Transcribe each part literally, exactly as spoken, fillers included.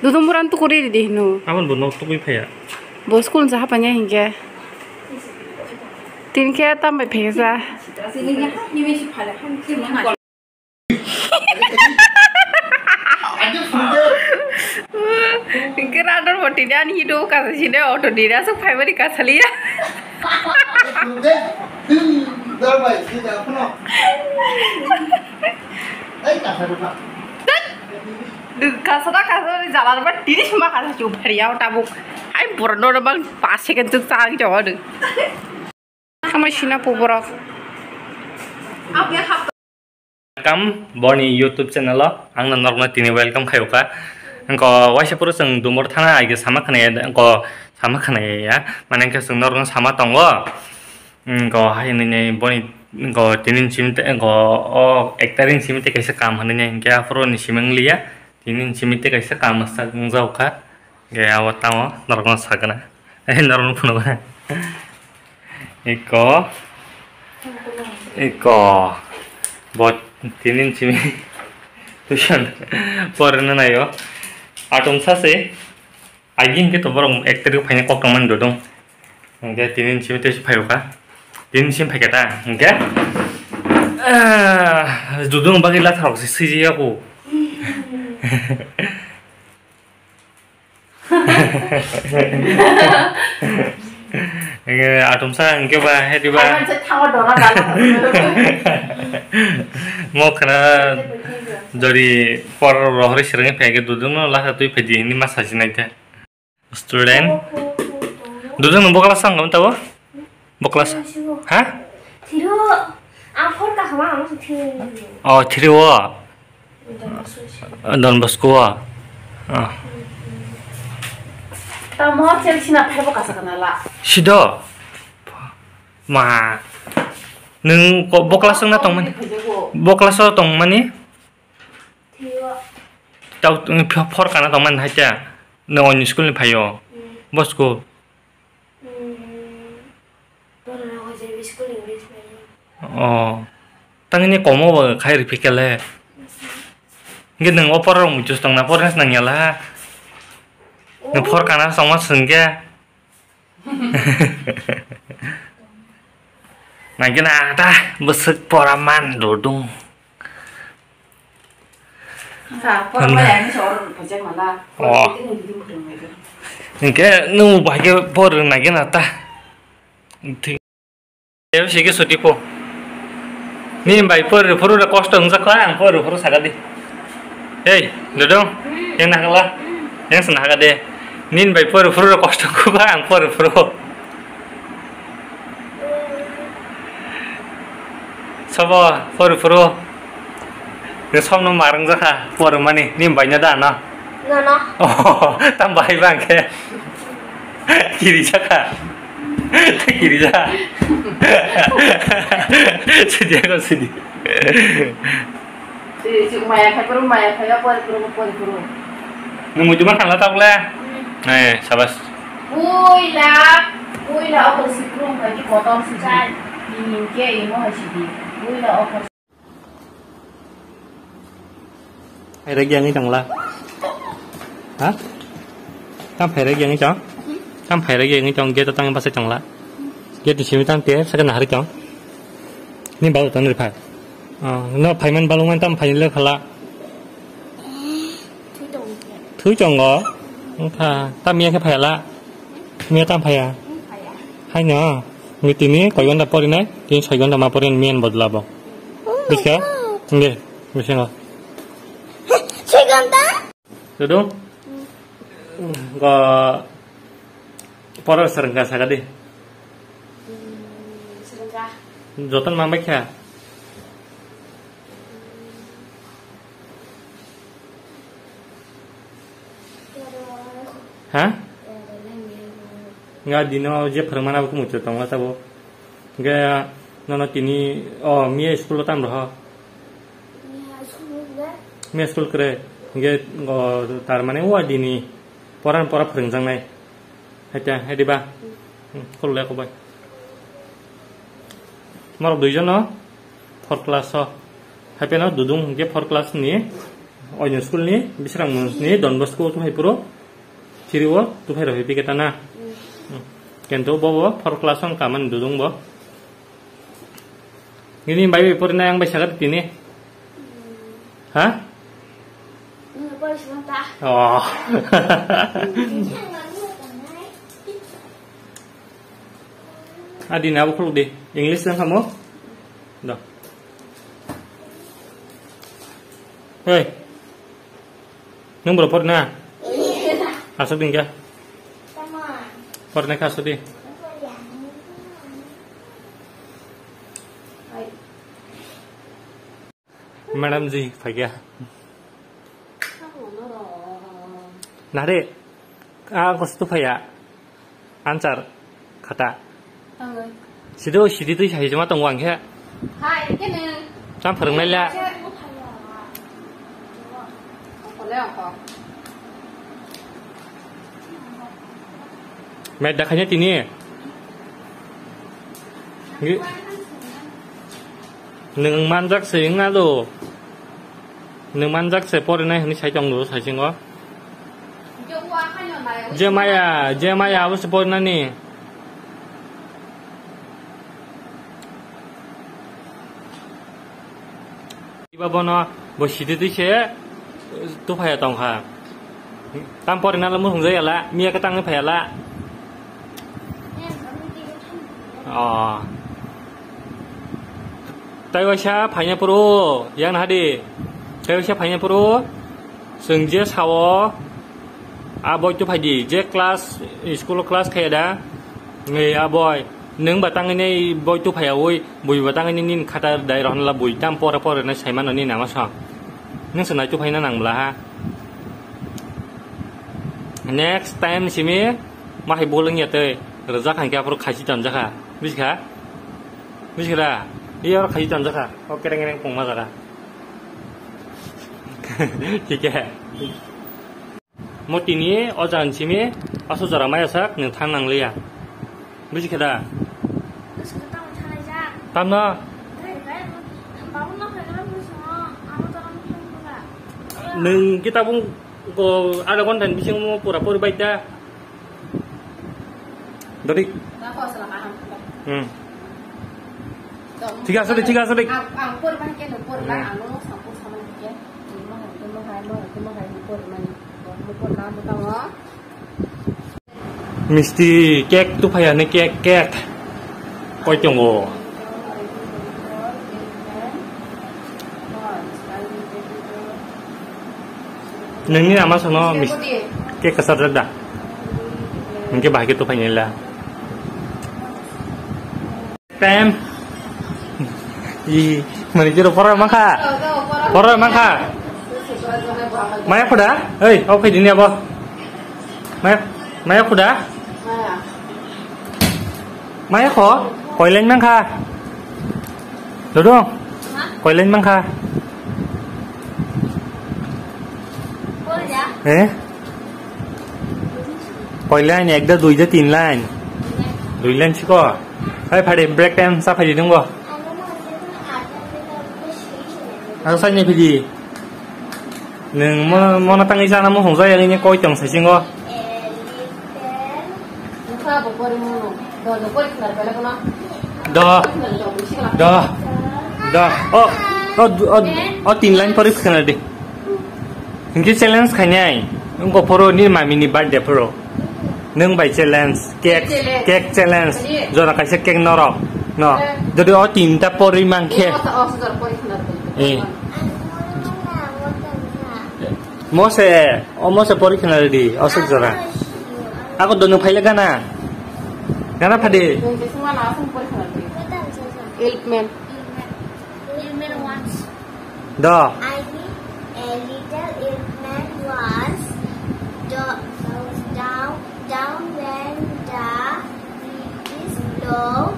Dudung buran tukuri di hino. Abon bo nok tukui phaya. Bo school sa hapanya hingke. Tin khe tam bai phega sa. Hingke rador bo tini ani hido kasa sini auto dina sok phai bari kasa liya. Kasa da kasa ni jalar ba tini sima kasa chu phari yao tabuk. Ai borok no bang pas second tuk sa ang jawa de. Kama sina pu borok. Welcome boni YouTube channel o, ang no norokno tini welcome khayo kha. Engko waisa puro chwng dumor thana aige sama khna ya, engko sama khna ya, mane engke chwng norokno sama tongo. Engko hai nini boni engko tini simi te engko o ek tarik simi te kaisa kam hwnwi hinkhe aphuru ni simi wng liya. Tini simi te kaisa kam sak wng jao kha. Ge abo tamo norokno sakna. Eh, norokno phunukna. Iko. Iko. Bo tini simi tuition porna nayo. Atum sase. Agi hinkhe to borok ek tarik phaina kok tongmani dodong. Hinkhe tini simi tei phai kha. Tini simi phai kha ta. Hinkhe. Ah, dodong bagwi latharok se siji yaku. Ege atumsa hingke ba heti ba. Ai, manse thawa dora dala. Mo khana jori por rohori sirang phe ge dudung no lasa tui phe di ni masa sinai te. Student. Dudung no bokla sang gam tawo? Bo class? Ha? Thiro. Ang phone ka hama ang thiro. Oh, thiro. Don Bosco. Don Bosco. Ah. Tamo chel sina phai bo kasa kana la. Sido. Ma. Nung ko bo class na tong mani. Bo class o tong mani. Thiro. Tau phor kana tong mani hai ta. Nung on school ni phaio. Hmm. Bo school. Hmm. Borok rok je school English medium. Oh. Tangni komo bo khai ripikele. Nge nang opor rok muchus tong na por nang yala. Nang phor kana songma sengke. Nang kena ta besek pora man dodong. Sa, pora maya ni sor pajak mala. Oh. Pora tini di di mutung mega. Hingke nung bahai ke por nagi na ta. Thik. Ew sigi suti po. Ni bai por phuru re kosto hung sakla ang por phuru sagadi. Hey, dodong. Yang nakala. Yang senakade. Nin bai por phuru re kosto kuba ang por phuru. Sabo, por phuru. Ni somno marang jakha, por mani, ni baina da no? No, no. Oh, tam bai bang khe. Kiri jakha. Kiri ja. Sidi ko sidi. Sidi, sidi, maya khai, por maya khai, por, por, por, por. Nung mujuman khala ta bole? Hmm. Eh, sabas. Puila, puila okho sikrum kha ki kotor sidi. Ni hingke imo hai sidi. Puila okho. Phairek yang tongla. Ha? Tam phairek yang tong? Tam phairek yang tong, gate tang basa tongla. Gate simi tang te, saka nahari tong. Ni balu tong ri phai. Oh, no phaiman balung man tam phaile khala. Thui tongo. Thui tongo. Wngkha. Ta miya khe phayala. Miya tam phaya. Wng phaya. Haino. Wngwi tini koi gonta porinai. Tini soi gonta ma porin miyan bodla bo. Oh my God. Biska? Nge. Bisingo. Soi gonta? Tudung? Hmm. Go. Poro serengka sagadi. Hmm, serengka. Joton mamai kha. Ha? Nga dino je pharmana bo kumucho tongo tabo. Nga nono tini o miya school tam roho. Miya school kre. Nga o tar mane o dini poran pora phwrwngjaknai. Haita, haidi ba? Hmm, khululai kho bai. Norok duijon no four class o. Haipeno Dudung hwnkhe four class ni. Oino school ni bisrang ni Don Bosco tu hai puro. Tiri o tu hai roi biketa na. Kento bobo four class ang kaman dudung bo. Ini bai bai pori na yang bai sagat tini. Ha? Oh. Adi na bukhuk di. English lang kamu? Dah. Hei. Nung bro por na? Asuk ding ka? Por na ka asuk di. Madam ji, phai kya? Nare, a, ko stu phaya. Answer khata. Tangwi. Sido, sidi twi sai joma tongo ang khe. Hai, kene. Cham phwrwng lai la. Ole ako. Met da khanya tini. Ngi-, nwng manjak se wngna do. Nwng manjak se porinai hwnwi sai tong do saisingo. Je maya, je maya abo se porinani. Iba bono bo sidi twi se tuphaya tongkha. Tam porinalo muhung jaya la, miya kwtangwi phaya la. Oh. Tai waisa phaina phuru, yang hadi. Tai waisa phaina phuru, chwng je sao, a boi tu phaidi, je class, school class khaya da, ngi a boi, nwng ba tangwi nei boi tu phaya oi, bui ba tangwi nini khata dai rohon la bui tam pore pore na saimano ni nama sa. Nwng se nai tu phaina nang bla ha. Next time simi, ma hai bol wngya tei, rwjak hai khe aphuru khachi tanjakha. Buji kha? Buji kha da? Iya, oro khachi tanjakha. O kereng kereng pungma jaga. Thik he. Mo tini o jaga ni simi, aso jora maya sak, nwng thang nang liya. Buji kha da? Tamno? Nwng kitabung ko adha ghonta ni bisingo pura pori bai ta. Dori. Hmm. Thik ase de, thik ase de. Ang, ang por ban ke no por ban, hmm, ang no sampo samani ke. Mo hai, mo hai, mo hai, mo hai, por mani. Mo por na mo tamo. Misti cake tu phaya ni cake, cake. Koi tongo. Nini ama sono mis-, cake kasar da. Ningke bahagi tu phaya ni la. Time. I, mani jero pora mangkha. Pora mangkha. Maya khuda? Oi, au khai dini abo. Maya, maya khuda? Maya kho? Koilain mangkha. Dodong. Koilain mangkha. Eh? Koi line? Ekda, duida, tin line. Dui line siko. Hai phade break time sa phai dong bo. Ang sai ni phidi. Nung mo, mo na tangwi sana mo hong jaya ni koi tong sai singo. Nokha bo pori mo no. Do, do, pori khna bele kono. Do. Do. Do. O, o, o, o tin line pori khna de. Hingke challenge khainai. Wngkha phoro ni mami ni birthday phoro. Nung bai challenge, cake, challenge, cake challenge. Ani. Jora kaisa cake norok. No. Eh. Jodi o tinta pori mangkhe. Eh, o sa, o sa jora pori khna de. Eh. Mose, o mose pori khna ready, o suk jora. Ako dono phaile gana. Gana phade. Elephant. Elephant wants. Do. I mean, a little elephant was do-, down, down when the breeze blew.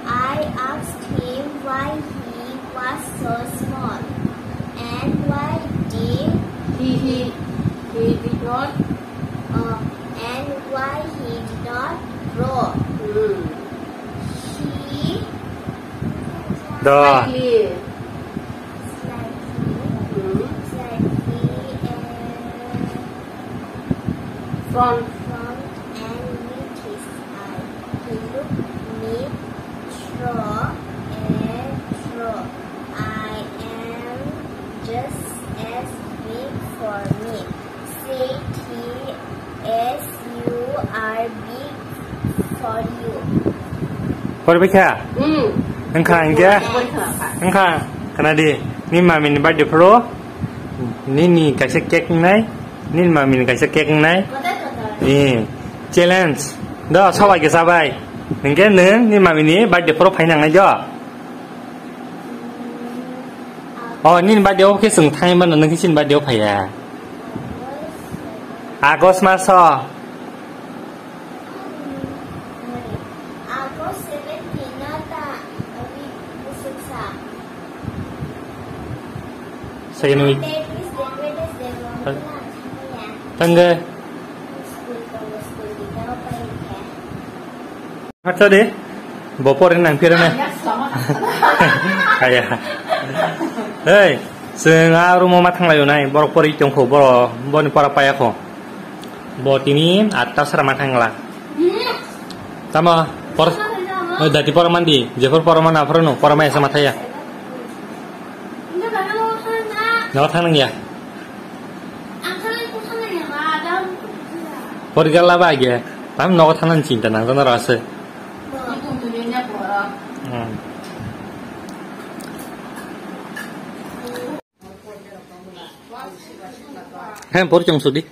I asked him why he was so small and why did he, he, he did not, uh, and why he did not grow. Hmm. He Do. Slightly. Slightly. Hmm. Slightly. Confirmed and with his eye. He looked me through and through. I am just as big for me, said he, as you are big for you. Pori baikha? Hmm. Wngkha hingke? Pori kha. Wngkha, khna di, ni mami ni birthday phuru, nini kaisa cake wngnai, nini mami ni kaisa cake wngnai. Ni challenge. Do, sobai khe chabai. Hingke nwng ni mami ni birthday phuru phai nangnai do. O, nini birthday o khe chwng thangwi mano, nwng khe chini birthday o phaiya. August maso. August seventeen no ta, ri, busuk sa. Second week. Date is, date is, date is, Tangga. School, school, school, Fatsa de, bo pore nang phiro ne. Kaya. Hei, chwng a room o ma thanglai nai, borok pori tongkho, boro, boni pora paya kho. Bo tini atta sara ma thangla. Tamo, por, oi, dati pora mandi, jepor pora mana phoro no, pora maya sama thaya. No thang ya. Porikha laba age, tam nogo thanani chinta nang jana rase. Hmm. Hem, por chong sudi.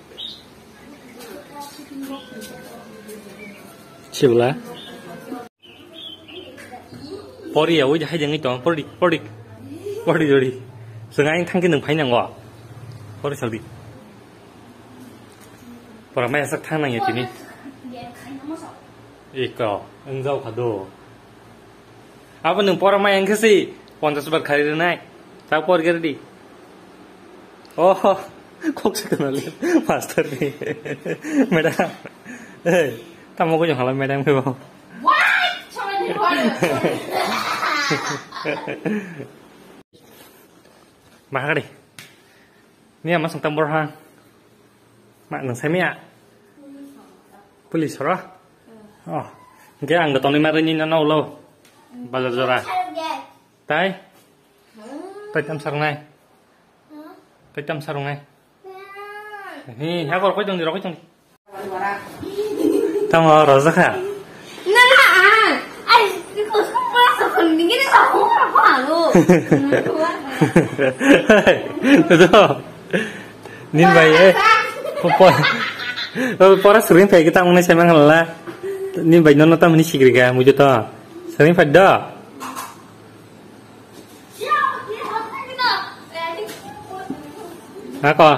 Sibla. Pori ya, oi hai jengwi tong, pori, pori. Pori jori. Swngai thangki nung phai nango. Pori saldi. Pora mai sak thang nang ya tini. Iko, engjao khado. Abo nwng pora mai ang khe si ponchash bar khari rwnai. Ta por gere di. Oh, kok se kana le master ni. Madam. Eh, tamo ko jong hala madam ko. Mahari. Ni ama sung tambor ha. Ma nang semia. Police ro? Oh. Ge ang da toni mari ni na ulo. Bazar jora. Tai? Tai tam sarnai. Tai tam sarnai. Ni ha kor koi tong di, koi tong di. Tamo rojak ha. Nang ha. Ai, ko sung ma sa kon ni ni sa ho ha lo. Tuh. Nin bai, eh. Po-, po-, oh, pora sering phai kita mune semang hala. Nin bai nono tamni sigri ga mujo to. Sering phai do. Ako.